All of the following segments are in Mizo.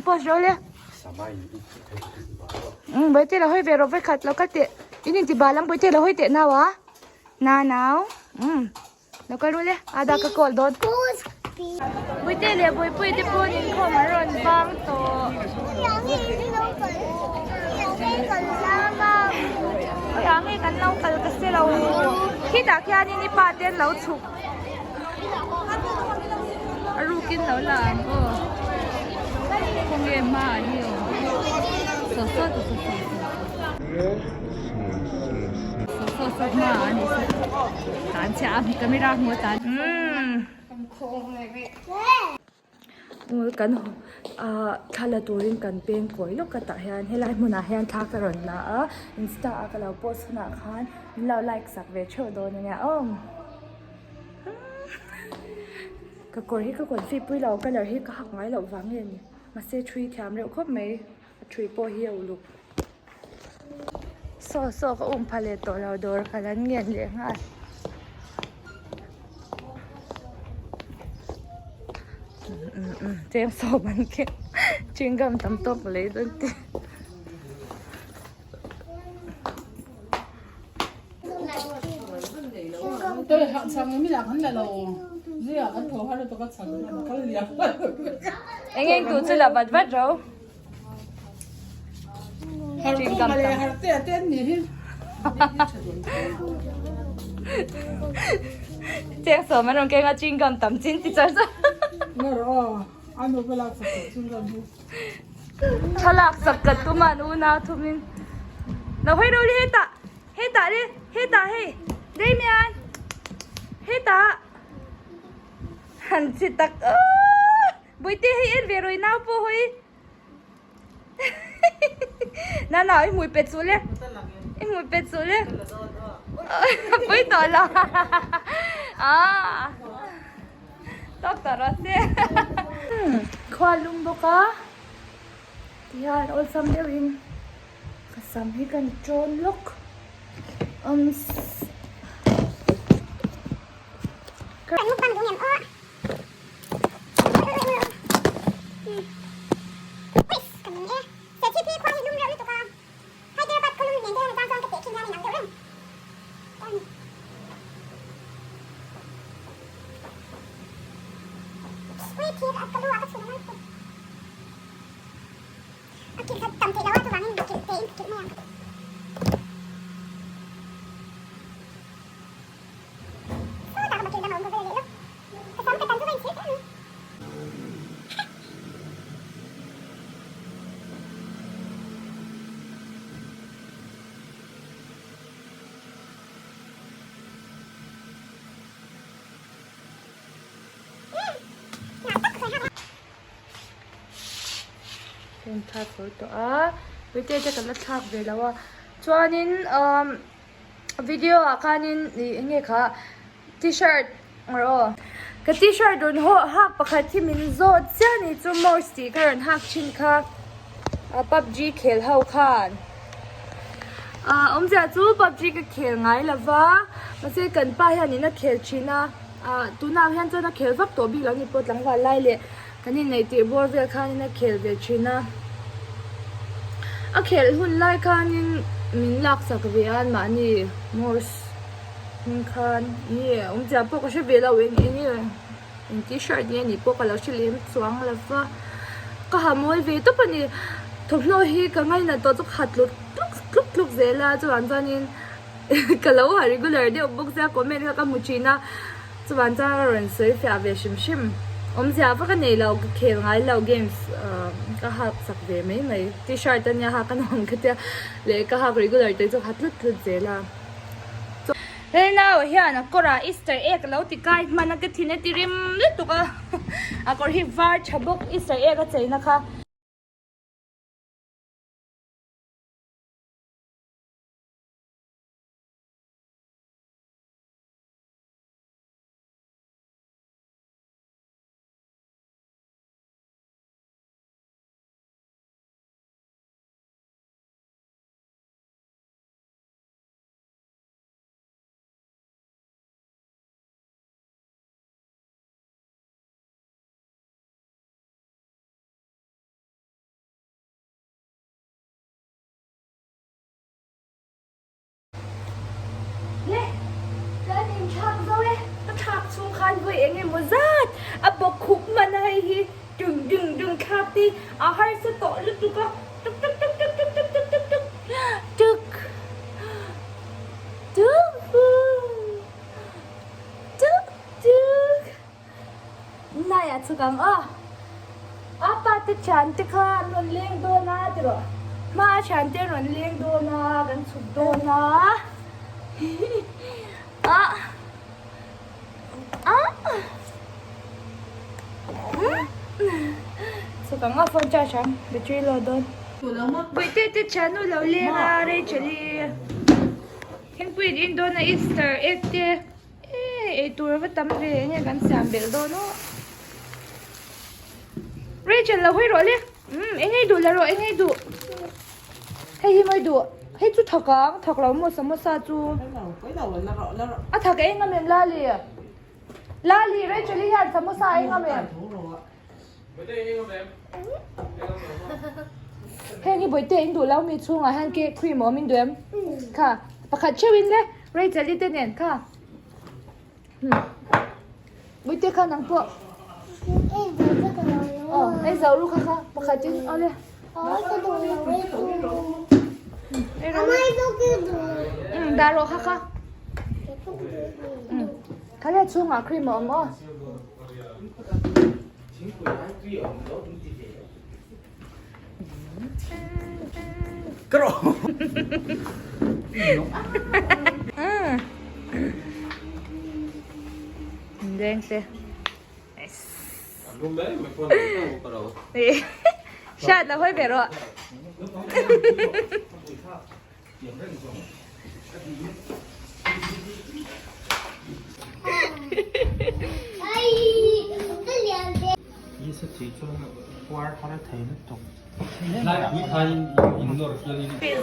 post rawh le. Umm Bawihte lo hawi ve rawh vawikhat lo kal teh. In inti bal ang Bawihte lo hawi teh nau a. Na nau. Umm lo kal ru le. Ada ka call dawn. Bawihte leh Bawihpuii te pawh inkhawm an rawn bang tawh. Khawiah nge kan lo kal ka se lo. Khitah khianin i pa te an lo chhuk. A rukin lo la ang aw. Khawnge hma ah hi awm. Saw saw te saw saw saw. Saw saw saw hma ah ani saw. Tan chiah a camera hmu a tan. Umm kan ah thla la turin kan peng kawi lawk a tah hian helai hmunah hian thla ka rawn la a insta a ka lo post hunah khan min lo like sak ve theuh dawn ania aw ka kawr hi ka confi pui lo colour hi ka hak ngai loh vang nge ni mahse thui thiam reuh khawp mai a thui pawh hi a uluk saw saw ka um pha leh tawh lo dawr ka lan ngen leh nghal. Cheng sawm an keng chewing gum tam tawk lei dawn te. Eng eng tu chu la vat vat ro. Chewing gum tam. Cheng sawm an rawn keng a chewing gum tam chin ti char char. Thlalak sak ka tum a an unau thumin. Lo hawi ro le hetah hetah le hetah hei Damian hetah han chi tak aaa. Bawihte hei en ve rawih nau pawh hawi. Na na i hmui pet suh le. I hmui pet suh le. Pui tawh lo. Ah. Tawk tawh rawh se. Khua lum bawk a. Tihian awlsam deuhin ka sam hi kan tawn lawk. Um. Ka thlak zo tawh a bete te ka la thlak ve lo a chuanin umm video ah khanin ih eng nge kha t-shirt aw ka t-shirt rawn haw hak pakhat hi min zawt chiah a ni chu mouse tih ka rawn hak thin kha ah pubg khel ho khan ah awmzia chu pubg ka khel ngai lo va mahse kan pa hianin a khel thin a ah tunah hian chuan a khel vak tawh bik lo a ni pawh tlangval lai leh kan inneih tih bawr vel khanin a khel ve thin a a khelh hun lai khanin min laksak ve a mahni mouse. Hming khan nge awmzia pawh ka hre ve lo eng eng nge eng t-shirt nge anih pawh ka lo hre lem chuang lo va ka ha mawi ve tawp a ni thawmhnaw hi ka ngainat tawh chu ka ha tluk tluk tluk tluk zel a chuvang chuanin ka lo ha regular deuh bawk sia comment kha ka hmu thin a chuvang chuan ka rawn sawi fiah ve hrim hrim awmzia vak a nei lo ka khel ngai lo games ah ka hak chak ve mai mai t-shirt ania hak a nuam ka tia leh ka hak regular te chu ka ha tlut tlut zel a. He nau hian a kawrah easter egg a lo ti kai hman a ka thin a ti rim lutuk a a kawr hi var tha bawk easter egg a cheina kha. khan vawi eng emaw zat a bawk khup hman a hei hi dung dung dung thlak te a harsa tawh lutuk a tuk tuk tuk tuk tuk tuk tuk tuk tuk tuk tuk tuk tuk Naiah chhuk ang aw. A pa te thian te kha an rawn leng dawn a ti rawh. Hma a thian te an rawn leng dawn a, kan chhuk dawn a. Ah. Ah. Chhuk ang aw phone charge ang battery low dawn. Bawihte te thian nu lo leng a Rachel-i. Thingpui in in dawn a Easter egg te. Eee eitur a va tam ve enge kan siam belh dawn aw Rachel lo hawi rawh le umm enge i duh la rawh enge i duh hei hi maw i duh hei chu thak ang thak lo maw samosa chu a thak eng a mem Lali Lali Rachel i hian samosa eng a mem Heng hi bawihte in duh lo mi chhungah hian cake cream a awm in duh em? Kha pakhat theuh in le Rachel i te nen kha Bawihte kha nang pawh Aw ei zo ru kha kha pakhat in aw le Dah rawh kha kha Kha le chhungah cream a awm aw. Hriat la hawi ve rawh.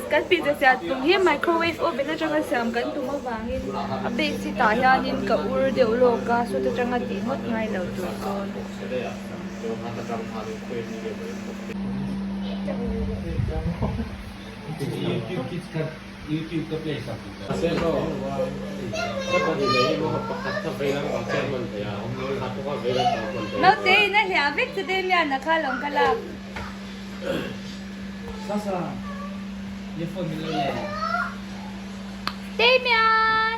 Kan pizza siam tum hi microwave oven atanga siam kan tum avangin a base hi tah hianin ka ur deuh lawk a sawt atanga tih ngawt ngai lo tur chuan. Naute in a hliah vek chu Damian a kha lawng ka lak. Damian!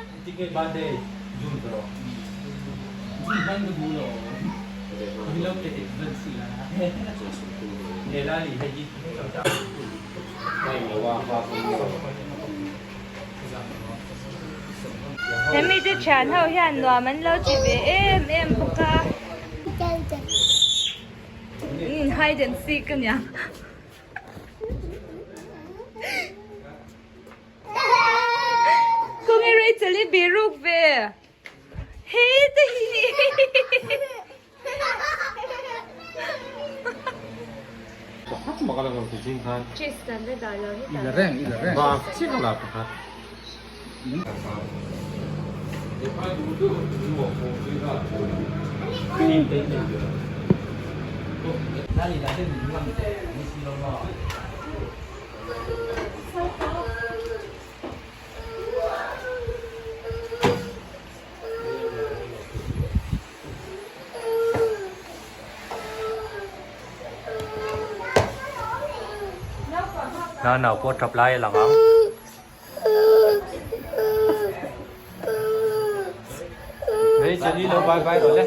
Hemi te thian ho hian nuam an lo ti ve em em bawk a in hide and seek a nia. Kawng e Rachel i biruk ve heta hi. Na nau pawh tap lai a lang ang. Rachel i lo bye bye rawh le.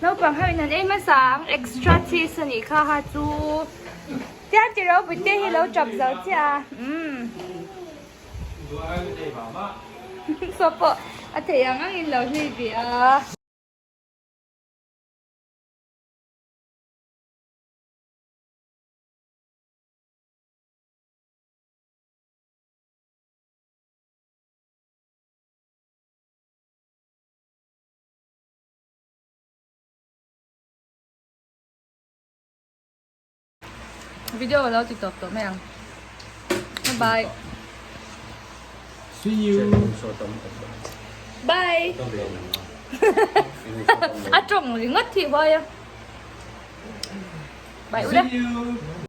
Naupang ho in an ei hmasa ang extra cheese a nih kha ha chu tiang ti ropui te hi lo tap zo chiah a umm saw pawh a theih ang ang in lo hlui ve a. Video lo ti tawp tawh mai ang. Bye bye. See you. Bye. A tawng ringawt hi huai a. Bye ule.